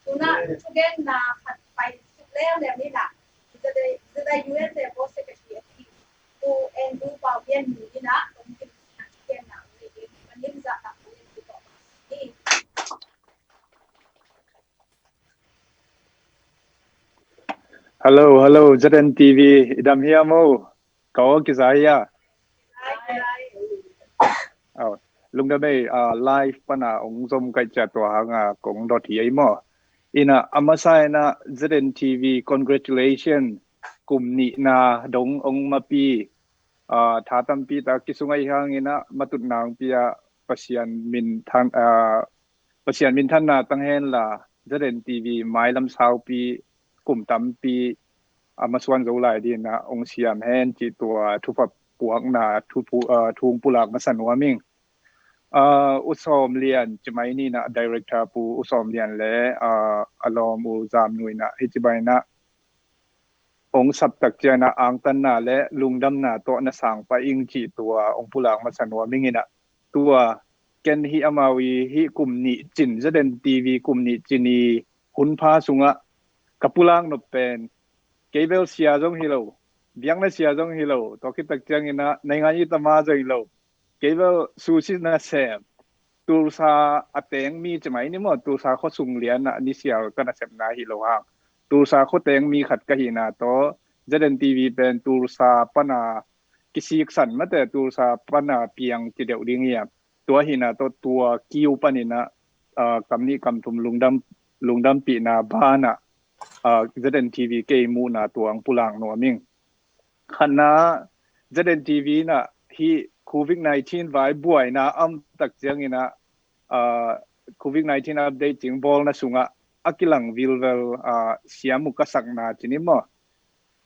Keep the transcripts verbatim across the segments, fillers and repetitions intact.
Tuna thugenna khat pai suk leuleu ni na. Zada U S A Board Secretary a ti tu Andrew Pau Myanmi ni na, kong kim thugenna ni in manin za tak ni tu ko ni. Hello, hello, Z N T V, i dam hiam o? Ka aw kiza hia? Aw, lungdam ei, ah, live pana ong zom kaih cia tua hanga kong dot hi ei maw. Ina a masa ina Z N T V, congratulation, kum nihna dong ong mapi, ah, tha tampi ta kisung ahi hang ina matut nang pia Pasian min than, ah, Pasian minthanna tang hen la, Z N T V mailam saupi kum tampi a masuan zo lai dina ong siam hen cih tua thupha puakna thu pu-, ah, thu ong pulak masa nuam ing. Ah, U Sawm Lian, ci mai ni na, director pu U Sawm Lian le, ah, a lawm U Zam Nui na, hi ci bai na, ong sap tak ciang a angtanna le lungdamna tawh na sang pah ing cih tua ong pulak masa nuam ing ina. Tua ken hi amau i hi kum nih cin, Z N T V kum nih cin i hun pha sungah ka pulak nop pen, kei bel sia zong hi lo, biakna sia zong hi lo, tua khit tak ciang ina naingan i tama zong hi lo, kei bel sushi na sem, Tulsa a teng mi ci mai ni maw, Tulsa khuasung lian ah ni sial ka nasepna hi lo hang, Tulsa khua teng mi khat ka hihna tawh Z N T V pen Tulsa pana kisiksan mate, Tulsa pana piang ci deuh ding hiam. Tua hihna tawh tua kiu panina, ah, kam nih kam thum lungdam, lungdampihna bana, ah, Z N T V kei muhna tua ang pulak nuam ing. Khatna, Z N T V na hi Covid nineteen vai buaina am tak ciang ina, ah, Covid nineteen update cing bawlna sungah a kilang vilvel, ah, siam uh ka sakna ci ni maw.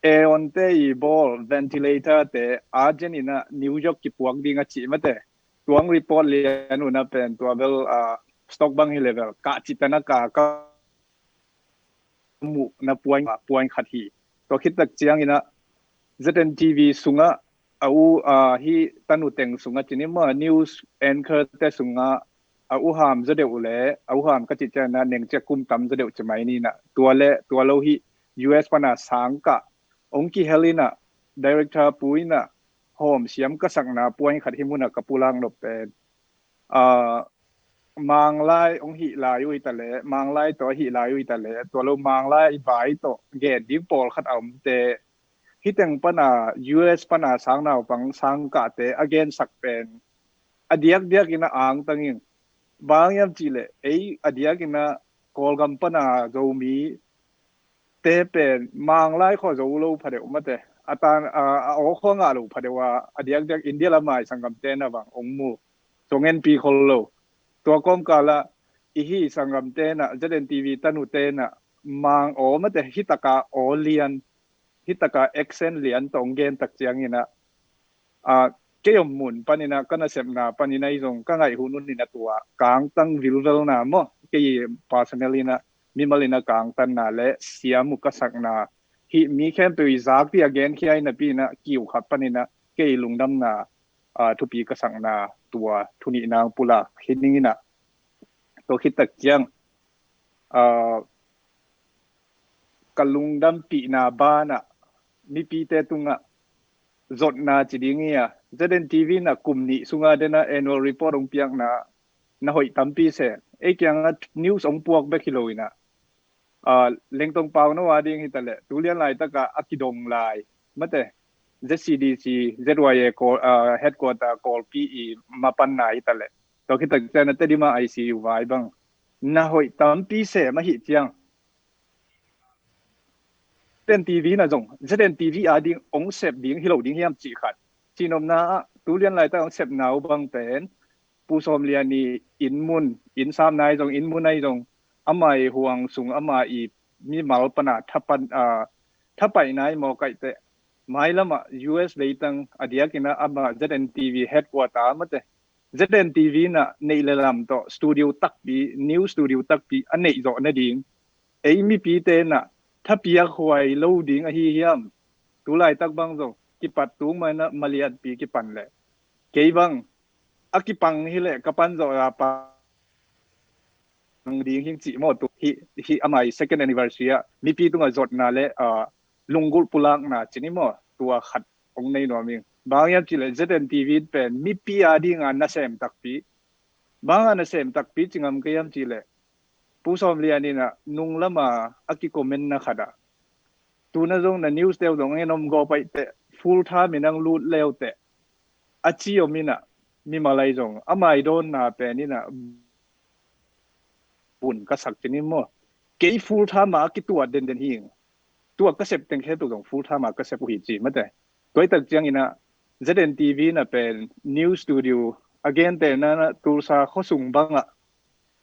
Aeon te i bawl, ventilator te, urgent ina New York kipuak ding a cih mate. Tuang report lian una pen tua bel, ah, stock bang hi level kah citana ka, ka muhna puan, puan khat hi. Tua khit tak ciang ina Z N T V sungah a u, ah, hi tanu teng sungah ci ni maw, news anchor te sungah a u ham zaw deuh le, a u ham ka cih ciang ina neng ciak kum tam zaw deuh ci mai ni na. Tua le, tua lo hi U S pana sang kah ong kihel ina, director pu ina hawm siam ka sakna puan khat hi muna ka pulak nop pen. Ah, Manglai ong hih lai uh hi ta le, Manglai tawh hih lai uh hi ta le, tua lo Manglai vai tawh gen ding pawlkhat a omte, hiteng pana U S pana sang naupang sang kahte a gensak pen a diakdiak ina angtang ing. Bang hiam cih leh ei a diak ina Kawlgam pana Zomi te pen Manglai khua zo lo phadeuh mate, a tan, a, a aw khua ngah lo phadeuh a, a diakdiak India lamai sanggamte na bang ong mu. Tua ngenpi khol lo. Tua kawmkala i hi sanggamte na, Z N T V tanute na, Mang aw mate, hitaka aw lian, hitaka accent lian tawh ong gen tak ciang ina, ah, kei om mun pan ina, ka nasepna pan ina i zong ka ngaih hun un ina tua kangtang vilvelna maw, kei personal ina, mimal ina kangtanna le siam uh ka sakna, hi mi khempeuh i zakpi a genkhia ina pi ina kiu khat pan ina kei lungdamna, ah, thupi ka sakna tua thu nihna ong pulak hi ning ina. Tua khit tak ciang, ah, ka lungdampihna bana mipite tungah zotna ci ding ia, Z N T V na kum nih sunga dena annual report ong piakna na hoih tampi se. Ei kianga news ong puak bek hi lo ina, ah, Lengtong Pau no a ding hi ta le, tu lian laitaka a kidong lai mate, Z C D C, Z Y A Kawl, ah, headquarter Kawlpi i mapanna hi ta le, tua khit tak ciang ina Tedim a I C U vai bang na hoih tampi se mah hi ciang, Z N T V na zong Z N T V a ding ong sep ding hi lo ding hiam cih khat. Cihnopna ah tu lian laitaka ong sepna uh bang pen Pu Sawm Lian i inn mun, inn sam nai zong, inn mun ai zong, amai huang sung, amai mimal pana thapan, ah, thapai nai maw kaih teh. Mailam ah U S leitang a diak ina ama Z N T V headquarter mate, Z N T V na neih le lam tawh studio takpi, new studio takpi a neih zawh nading ei mipite na thapiak huai lo ding ahi hiam? Tu laitak bang zong kipat tung mai na malianpi kipan le, kei bang a kipang hi le ka pan zawh a pang ding hing cih maw tu. hih, hih amah i second anniversary ah mipi tungah zotna le, ah, lunggulh pulakna ci ni maw, tua khat hong nei nuam ing. Bang hiam cih leh Z N T V pen mipi a dinga nasem takpi. Bang a nasem takpi ci ngam ka hiam cih leh, Pu Sawm Lian in ah nung lama a kicommentna khat ah, tuna zong na news teu zong en om gawp aih teh, full time in ang lut leu teh, a ci om in ah, mimal ahi zong a mai dawnna pen in ah bun ka sak ci ni maw. Kei full time a kituat denden hi ing. Tua ka sep teng khempeuh zong full time a ka sep uh hi ci mate. Tua hi tak ciangin ah Z N T V na pen news studio a gentelna na Tulsa khuasung bangah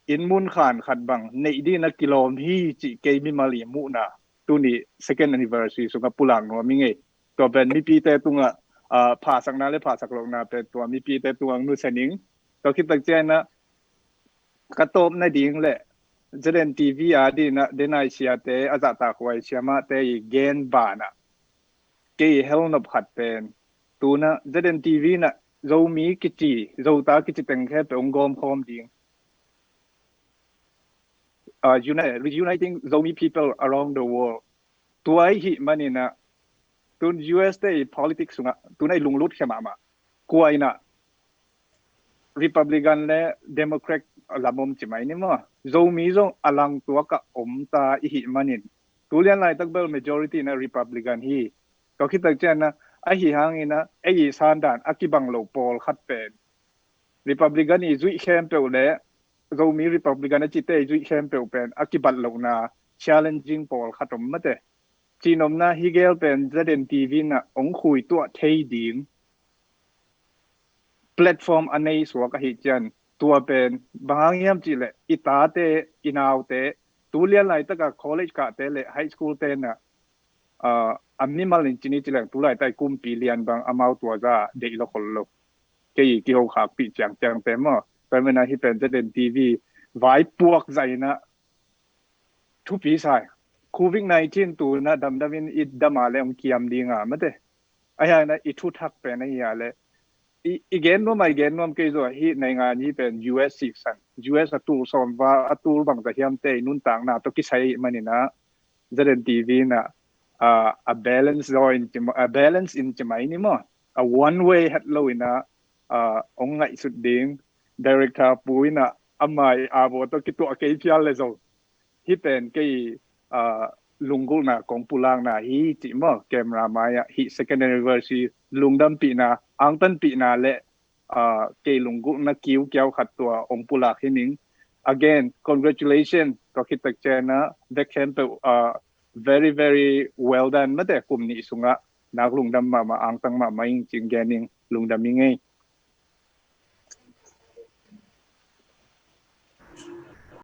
inn mun khan khat bang neih ding na kilawm hi cih kei mimal i muhna tuni second anniversary sungah pulak nuam ing ei. Tua pen mipite tungah, ah, phasakna le phasak lohna pen tua mipite tungah nusia ning. Tua khit tak ciangin ah ka tawp nading le Z N T V a ding ah denai siate a zahtak huai siamate i gen banah kei i helnop khat pen, tuna Z N T V na Zomi kici, Zota kici teng khempeuh hong gawmkhawm ding, uh, uni-, reuniting Zomi people around the world. Tua i hih manin ah tun U S te i politics sungah tuna i lunglut khia mahmah. Kua in ah Republican le Democrat lam om ci mai ni maw. Zomi zong a lang tuak ah om ta i hih manin, tu lian laitak bel majority na Republican hi. Tua khit tak ciangin ah, ahi hangin ah ei i sandan a kibang lo pawlkhat pen Republican i zuih khempeuh le Zomi Republican a cite i zuih khempeuh pen a kibat lohna challenging pawlkhat om mate. Cihnopna hi gel pen Z N T V na hong khui tuah thei ding platform a nei suak ahi cian, tua pen bang hang hiam cih leh i tate, i naute, tu lian laitaka college kahte le high school te na, ah, a mimal in ci ni ci leng tu laitak i kumpi lian bang amau tua za deih lo khol lo. Kei i kihokhakpih ciangciangte maw. Tua manin ah hih pen Z N T V vaipuak zah in ah thupi sai. Covid nineteen tuna damdam in i dam a le hong kiam ding a mate. Ahi hangin ah i thuthak pen ahi a le i, i gen nuam a i gen nuam kei zaw hih naingan hih pen U S siksan, U S a tul sawm val a tul bangzah hiamte i nuntakna tawh kisai ahih manin ah Z N T V na, ah, a balance zaw in ci ma-, a balance in ci mai ni maw. A one way het lo in ah, ah, hong ngaihsut ding director pu in ah amah i a baw tawh kituah kei phial le zong hih pen kei, ah, lunggulhna kong pulakna hi cih maw, camera mai-ah hih second anniversary lungdampihna, angtanpihna le, ah, kei lunggulhna kiukiau khat tua hong pulak hi ning. Again, congratulations, tua khit tak ciangin ah bek khempeuh, ah, very, very well done mate, kum nih sungah nak lungdam mahmah, angtang mahmah ing cih gen ing, lungdam ing ei.